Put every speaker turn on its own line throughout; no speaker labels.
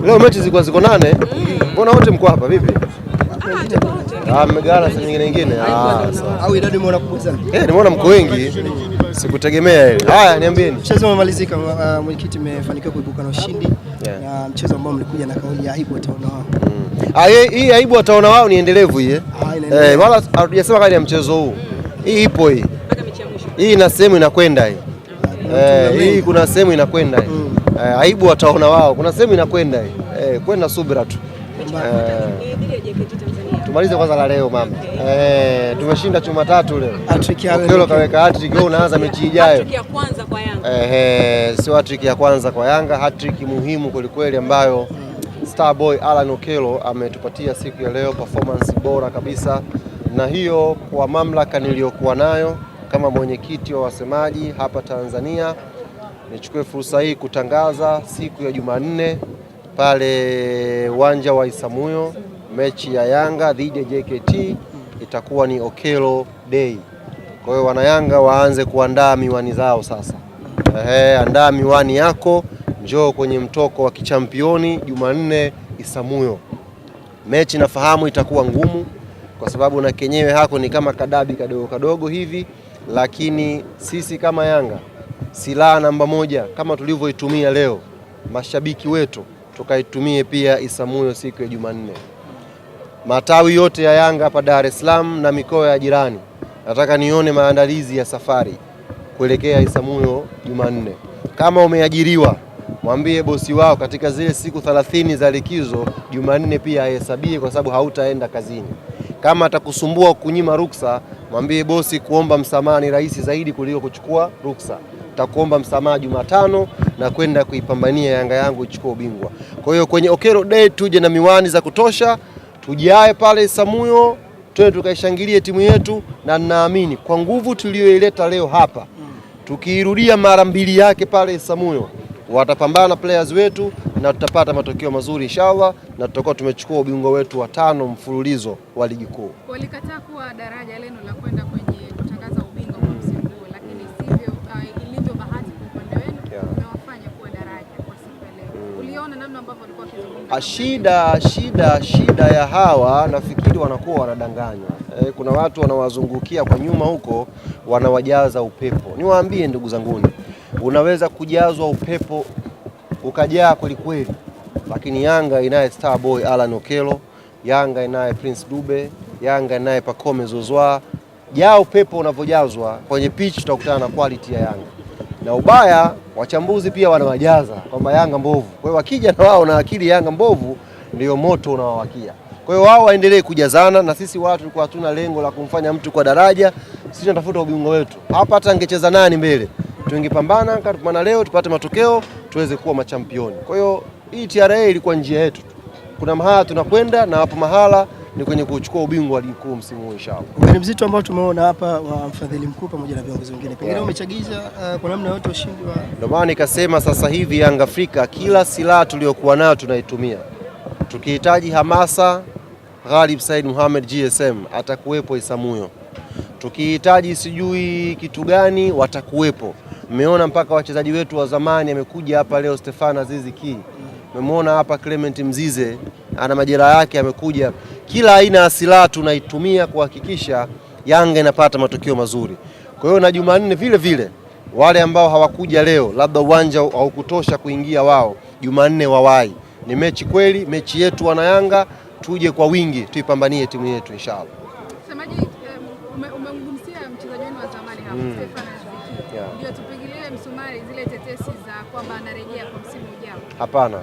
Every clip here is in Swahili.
Leo mechi zilikuwa ziko 8. Mbona wote mko hapa vipi? Ah, mmegawana sehemu nyingine nyingine. Ah, sawa.
Au idadi umeona kubwa sana?
Eh, nimeona mko wengi. Sikutegemea ile. Haya, niambieni.
Mchezo umemalizika, mwenyekiti, mmefanikiwa kuibuka na ushindi
Yeah.
na mchezo ambao mlikuja na kauli ya aibu wataona wao.
Ah, hii aibu wataona wao ni endelevu hii.
Ah, inaendelea.
Eh, wala hatujasema kali ya mchezo huu. Hii ipo hii.
Mpaka mechi ya mwisho.
Hii ina sehemu inakwenda hii. Eh, hii kuna sehemu inakwenda hii. Eh, aibu wataona wao. Kuna sehemu inakwenda hii. Eh, kwenda subira tu.
Mechi inayofuata ni dhidi ya JKT Tanzania.
Tumalize kwanza la leo mama. Eh, tumeshinda chuma tatu leo.
Hat-trick ya
Okello kaweka hat-trick, wewe unaanza mechi ijayo.
Hat-trick ya kwanza kwa Yanga.
Eh, sio hat-trick ya kwanza kwa Yanga, hat-trick muhimu kwelikweli ambayo Starboy Alan Okello ametupatia siku ya leo, performance bora kabisa, na hiyo kwa mamlaka niliyokuwa nayo kama mwenyekiti wa wasemaji hapa Tanzania, nichukue fursa hii kutangaza siku ya Jumanne pale uwanja wa Isamuyo, mechi ya Yanga dhidi ya JKT itakuwa ni Okello Day. Kwa hiyo wanayanga waanze kuandaa miwani zao sasa. Ehe, andaa miwani yako, njoo kwenye mtoko wa kichampioni Jumanne Isamuyo. Mechi nafahamu itakuwa ngumu kwa sababu na kenyewe hako ni kama kadabi kadogo kadogo hivi, lakini sisi kama Yanga silaha namba moja kama tulivyoitumia leo, mashabiki wetu tukaitumie pia Isamuyo siku ya Jumanne. Matawi yote ya Yanga hapa Dar es Salaam na mikoa ya jirani, nataka nione maandalizi ya safari kuelekea Isamuyo Jumanne. Kama umeajiriwa, mwambie bosi wao katika zile siku 30 za likizo, Jumanne pia ahesabie, kwa sababu hautaenda kazini. Kama atakusumbua kunyima ruksa, mwambie bosi kuomba msamaha ni rahisi zaidi kuliko kuchukua ruksa. Takuomba msamaha Jumatano na kwenda kuipambania Yanga yangu ichukue ubingwa. Kwa hiyo kwenye Okello Day tuje na miwani za kutosha, tujae pale Isamuyo, twende tukaishangilie timu yetu, na ninaamini kwa nguvu tuliyoileta leo hapa, tukiirudia mara mbili yake pale Isamuyo, watapambana na players wetu na tutapata matokeo mazuri inshallah, na tutakuwa tumechukua ubingwa wetu wa 5 mfululizo wa ligi kuu.
Walikataa kuwa daraja lenu la kwenda kwenye kutangaza ubingwa kwa msimu huu, lakini sivyo ilivyo bahati kwa upande wenu mmewafanya kuwa daraja kwa siku ya leo. Uliona namna ambavyo walikuwa wakizungumza?
Shida ya hawa nafikiri wanakuwa wanadanganywa. Kuna watu wanawazungukia kwa nyuma huko wanawajaza upepo. Niwaambie ndugu zanguni, unaweza kujazwa upepo ukajaa kweli kweli, lakini Yanga inaye Starboy Alan Okello, Yanga inaye Prince Dube, Yanga inaye Pacome Zouzoua. Jaa upepo unavyojazwa kwenye pitch, tutakutana na quality ya Yanga. Na ubaya wachambuzi pia wanawajaza kwamba Yanga mbovu. Kwa hiyo wakija na wao na akili Yanga mbovu, ndio moto unawawakia. Kwa hiyo wao waendelee kujazana, na sisi watu tulikuwa hatuna lengo la kumfanya mtu kwa daraja, sisi tunatafuta ubingwa wetu. Hapa hata angecheza nani mbele, tungepambana kama leo tupate matokeo tuweze kuwa machampioni. Kwa hiyo hii TRA ilikuwa njia yetu tu. Kuna mahala tunakwenda na hapo mahala ni kwenye kuchukua ubingwa wa ligi kuu msimu huu inshallah.
Ugeni mzito ambao tumeona hapa wa mfadhili mkuu pamoja na viongozi wengine, pengine umechagiza kwa namna yote ushindi wa
Ndio maana nikasema sasa hivi Yanga Afrika kila silaha tuliyokuwa nayo tunaitumia. Tukihitaji hamasa, Ghalib Said Mohamed GSM atakuwepo Isamuyo. Tukihitaji sijui kitu gani watakuwepo. Mmeona mpaka wachezaji wetu wa zamani amekuja hapa leo, Stefan Aziz Ki. Mmemwona hapa Clement Mzize ana majeraha yake amekuja. Kila aina ya silaha tunaitumia kuhakikisha Yanga inapata matokeo mazuri. Kwa hiyo na Jumanne vile vile wale ambao hawakuja leo, labda uwanja haukutosha kuingia wao, Jumanne wawai. Ni mechi kweli, mechi yetu wana Yanga, tuje kwa wingi tuipambanie timu yetu inshallah.
Msemaji, umemgusia mchezaji wenu wa zamani hapa Stefan Aziz Ki. Ndio tupigilie msumari zile tetesi za kwamba anarejea kwa msimu ujao.
Hapana,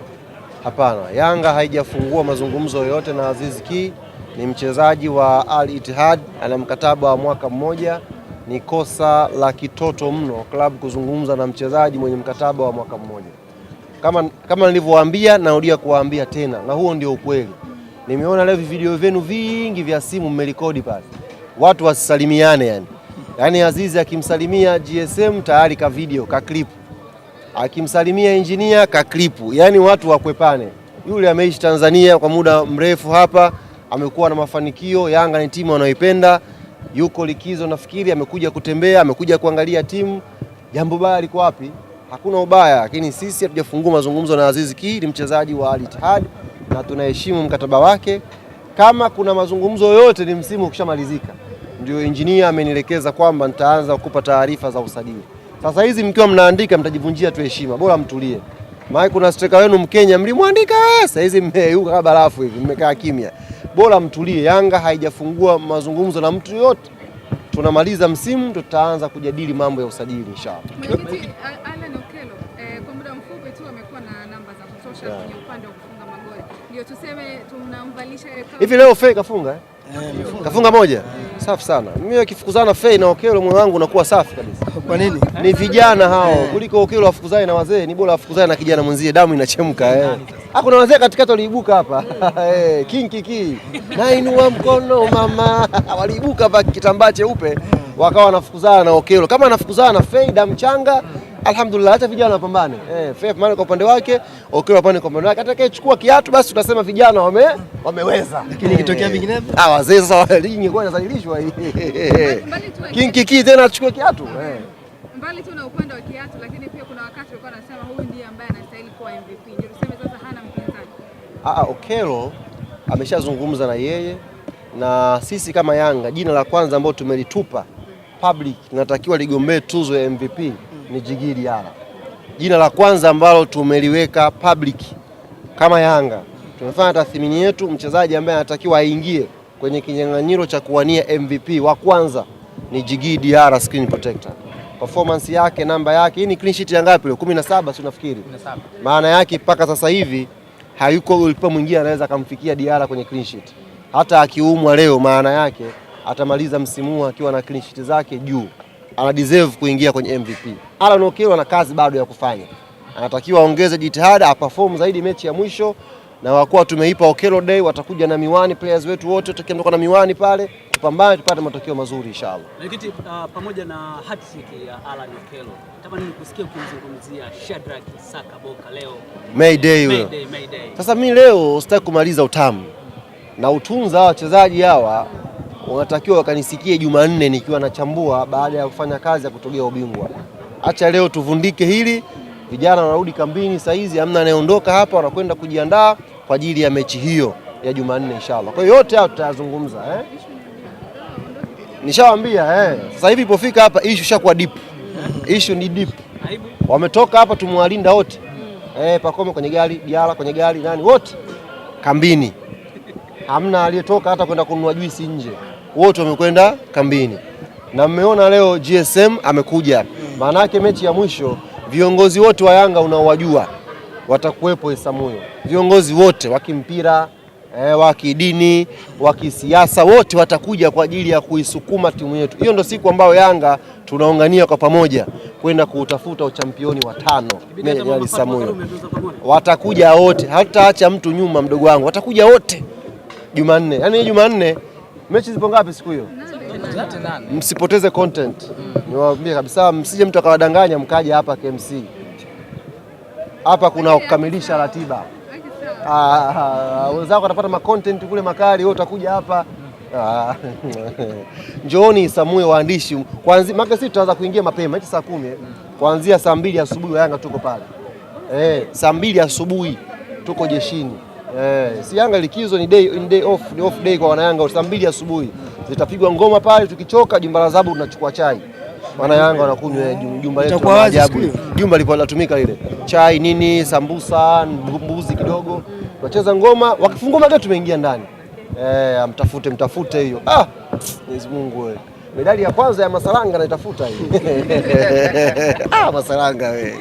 hapana. Yanga haijafungua mazungumzo yoyote na Aziz Ki. Ni mchezaji wa Al Ittihad, ana mkataba wa mwaka mmoja. Ni kosa la kitoto mno klabu kuzungumza na mchezaji mwenye mkataba wa mwaka mmoja. Kama nilivyowaambia, narudia kuwaambia tena, na huo ndio ukweli. Nimeona leo video vyenu vingi vya simu mmerekodi pale, watu wasisalimiane yani. Yaani Azizi akimsalimia GSM tayari ka video ka clip, akimsalimia engineer ka clip, yani watu wakwepane. Yule ameishi Tanzania kwa muda mrefu hapa, amekuwa na mafanikio. Yanga ni timu anayoipenda, yuko likizo nafikiri, amekuja kutembea, amekuja kuangalia timu. Jambo baya liko wapi? Hakuna ubaya, lakini sisi hatujafungua mazungumzo na Aziz Ki, ni mchezaji wa Al Ittihad na tunaheshimu mkataba wake. Kama kuna mazungumzo yoyote ni msimu ukishamalizika, ndio engineer amenielekeza kwamba nitaanza kukupa taarifa za usajili. Sasa hizi mkiwa mnaandika mtajivunjia tu heshima, bora mtulie. Maana kuna striker wenu Mkenya mlimwandika, sasa hizi mmeyuka kama barafu hivi, mmekaa kimya. Bora mtulie. Yanga haijafungua mazungumzo na mtu yoyote. Tunamaliza msimu, tutaanza kujadili mambo ya usajili inshallah.
Mwenyekiti Allan Okello kwa muda mfupi tu amekuwa na namba za kutosha kwenye upande wa kufunga magoli. Ndio tuseme tunamvalisha ile
Hivi leo Fei kafunga eh? Kafunga moja. Safi sana. Mimi akifukuzana Fei na Okello moyo wangu unakuwa safi kabisa.
Kwa nini?
Ni vijana hao kuliko Okello afukuzae na wazee, ni bora afukuzae na kijana mwenzie, damu inachemka eh. Ah, kuna wazee katikati waliibuka hapa. Eh, King Kiki. Nainua mkono mama. Waliibuka hapa kitambaa cheupe wakawa wanafukuzana na Okello. Kama anafukuzana na Fei damu changa, alhamdulillah hata vijana wapambane. Fei pambane kwa upande wake, Okello apambane kwa upande wake. Atakayechukua kiatu basi tutasema vijana wameweza.
Lakini ikitokea vinginevyo?
Ah, wazee sasa ligi ingekuwa inazalilishwa hii. King Kiki tena achukue kiatu.
Mbali tu na upande wa kiatu, lakini pia kuna wakati walikuwa wanasema huyu ndiye ambaye anastahili kuwa MVP. Ndio tuseme sasa hana mpinzani.
Okello ameshazungumza na yeye na sisi kama Yanga, jina la kwanza ambalo tumelitupa public tunatakiwa ligombee tuzo ya MVP ni Djigui Diarra. Jina la kwanza ambalo tumeliweka public kama Yanga, tumefanya tathmini yetu, mchezaji ambaye anatakiwa aingie kwenye kinyang'anyiro cha kuwania MVP wa kwanza ni Djigui Diarra, screen protector. Performance yake, namba yake, hii ni clean sheet ya ngapi leo? 17 si unafikiri?
17.
Maana yake mpaka sasa hivi hayuko golikipa mwingine anaweza akamfikia Diarra kwenye clean sheet. Hata akiumwa leo, maana yake atamaliza msimu huu akiwa na clean sheet zake juu. Ana deserve kuingia kwenye MVP. Allan Okello ana kazi bado ya kufanya, anatakiwa aongeze jitihada, aperform zaidi mechi ya mwisho, na wakuwa tumeipa Okello Day, watakuja na miwani players wetu wote, tukiamka na miwani pale, tupambane tupate matokeo mazuri inshallah.
Mwenyekiti, pamoja na hat-trick ya Allan Okello, natamani nikusikie ukimzungumzia Shadrack Saka Boka leo.
Mayday huyo.
Mayday, Mayday.
Sasa mi leo sitaki kumaliza utamu na utunza hawa wachezaji hawa, wanatakiwa wakanisikie Jumanne nikiwa nachambua baada ya kufanya kazi ya kutogea ubingwa. Acha leo tuvundike hili, vijana wanarudi kambini saa hizi, hamna anayeondoka hapa, wanakwenda kujiandaa kwa ajili ya mechi hiyo ya Jumanne inshallah. Kwa hiyo yote hayo tutayazungumza eh? Nishawaambia Sasa hivi ipofika hapa issue ishakuwa deep. Issue ni deep.
Aibu.
Wametoka hapa tumewalinda wote. Pakome kwenye gari, Diarra kwenye gari, nani wote kambini. Hamna aliyetoka hata kwenda kununua juisi nje. Wote wamekwenda kambini. Na mmeona leo GSM amekuja. Maana yake mechi ya mwisho viongozi wote wa Yanga unaowajua watakuwepo Isamuyo. Viongozi wote wa kimpira, wa kidini, wa kisiasa, wote watakuja kwa ajili ya kuisukuma timu yetu. Hiyo ndio siku ambayo Yanga tunaungania kwa pamoja kwenda kuutafuta uchampioni wa 5.
Ibidi
Isamuyo. Watakuja wote, hatutaacha mtu nyuma, mdogo wangu. Watakuja wote Jumanne. Yaani Jumanne mechi zipo ngapi siku hiyo? Msipoteze content. Niwaambie kabisa, msije mtu akawadanganya mkaja hapa KMC. Hapa kuna kukamilisha ratiba. Wenzako watapata ma content kule makali, wewe utakuja hapa. Njooni Isamuyo waandishi. Kuanzia maana sisi tutaanza kuingia mapema, hichi saa 10. Kuanzia saa 2 asubuhi Yanga tuko pale. Saa 2 asubuhi tuko jeshini. Si Yanga likizo ni day, ni day off, ni off day kwa wana Yanga. Saa 2 asubuhi zitapigwa ngoma pale, tukichoka jumba la zabu tunachukua chai. Wana Yanga wanakunywa jumba letu la ajabu. Jumba lipo linatumika lile. Chai nini, sambusa, mbuzi kidogo. Tunacheza ngoma, wakifungua mageti tumeingia ndani. Mtafute hiyo. Mwenyezi Mungu wewe. Medali ya kwanza ya Masalanga naitafuta hii. Masalanga wewe.